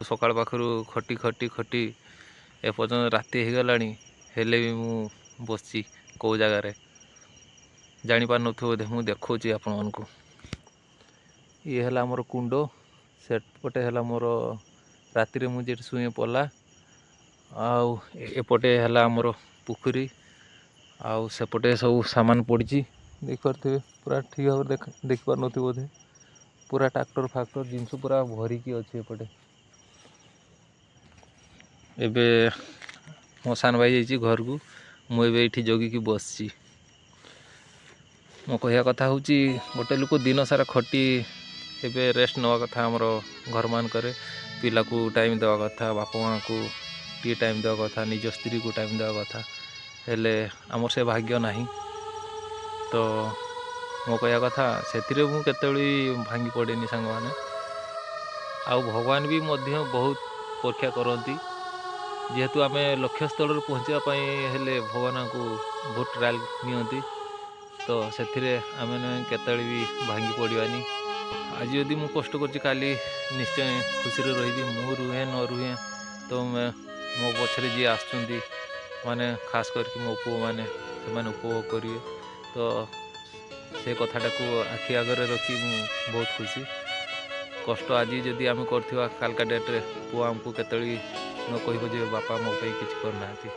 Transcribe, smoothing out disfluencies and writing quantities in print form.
ସକାଳ ପାଖରୁ ଖଟି ଖଟି ଖଟି ଏପର୍ଯ୍ୟନ୍ତ ରାତି ହେଇଗଲାଣି, ହେଲେ ବି ମୁଁ ବସିଛି କେଉଁ ଜାଗାରେ ଜାଣିପାରୁନଥିବ ବୋଧେ। ମୁଁ ଦେଖାଉଛି ଆପଣମାନଙ୍କୁ। ଇଏ ହେଲା ଆମର କୁଣ୍ଡ, ସେପଟେ ହେଲା ମୋର ରାତିରେ ମୁଁ ଯେଠି ଶୁଏ ପଲା, ଆଉ ଏପଟେ ହେଲା ଆମର ପୋଖରୀ, ଆଉ ସେପଟେ ସବୁ ସାମାନ ପଡ଼ିଛି, ଦେଖିପାରୁଥିବେ। ପୁରା ଠିକ୍ ଭାବରେ ଦେଖିପାରୁନଥିବେ ବୋଧେ। ପୁରା ଟ୍ରାକ୍ଟର ଫାକ୍ଟର ଜିନିଷ ପୁରା ଭରିକି ଅଛି ଏପଟେ। ଏବେ ମୋ ସାନ ଭାଇ ଯାଇଛି ଘରକୁ, ମୁଁ ଏବେ ଏଇଠି ଜଗିକି ବସିଛି। ମୋ କହିବା କଥା ହେଉଛି, ଗୋଟେ ଲୋକ ଦିନ ସାରା ଖଟି ଏବେ ରେଷ୍ଟ ନେବା କଥା। ଆମର ଘରମାନଙ୍କରେ ପିଲାକୁ ଟାଇମ୍ ଦେବା କଥା, ବାପା ମାଆଙ୍କୁ ଟିକେ ଟାଇମ୍ ଦେବା କଥା, ନିଜ ସ୍ତ୍ରୀକୁ ଟାଇମ୍ ଦେବା କଥା, ହେଲେ ଆମର ସେ ଭାଗ୍ୟ ନାହିଁ। ତ ମୋ କହିବା କଥା, ସେଥିରେ ମୁଁ କେତେବେଳେ ବି ଭାଙ୍ଗି ପଡ଼େନି ସାଙ୍ଗମାନେ। ଆଉ ଭଗବାନ ବି ମଧ୍ୟ ବହୁତ ପରୀକ୍ଷା କରନ୍ତି, ଯେହେତୁ ଆମେ ଲକ୍ଷ୍ୟସ୍ଥଳରେ ପହଞ୍ଚିବା ପାଇଁ ହେଲେ ଭଗବାନଙ୍କୁ ବହୁତ ଟ୍ରାଏଲ୍ ନିଅନ୍ତି। ତ ସେଥିରେ ଆମେ କେତେବେଳେ ବି ଭାଙ୍ଗି ପଡ଼ିବାନି। ଆଜି ଯଦି ମୁଁ କଷ୍ଟ କରୁଛି, କାଲି ନିଶ୍ଚୟ ଖୁସିରେ ରହିବି। ମୁଁ ରୁହେ ନ ରୁହେ, ତ ମୋ ପଛରେ ଯିଏ ଆସୁଛନ୍ତି, ମାନେ ଖାସ କରିକି ମୋ ପୁଅମାନେ, ସେମାନେ ଉପଭୋଗ କରିବେ। ତ ସେ କଥାଟାକୁ ଆଖି ଆଗରେ ରଖି ମୁଁ ବହୁତ ଖୁସି। କଷ୍ଟ ଆଜି ଯଦି ଆମେ କରିଥିବା, କାଲିକା ଡେଟ୍ରେ ପୁଅ ଆମକୁ କେତେବେଳେ ନ କହିବ ଯେ ବାପା ମୋ ପାଇଁ କିଛି କରିନାହାନ୍ତି।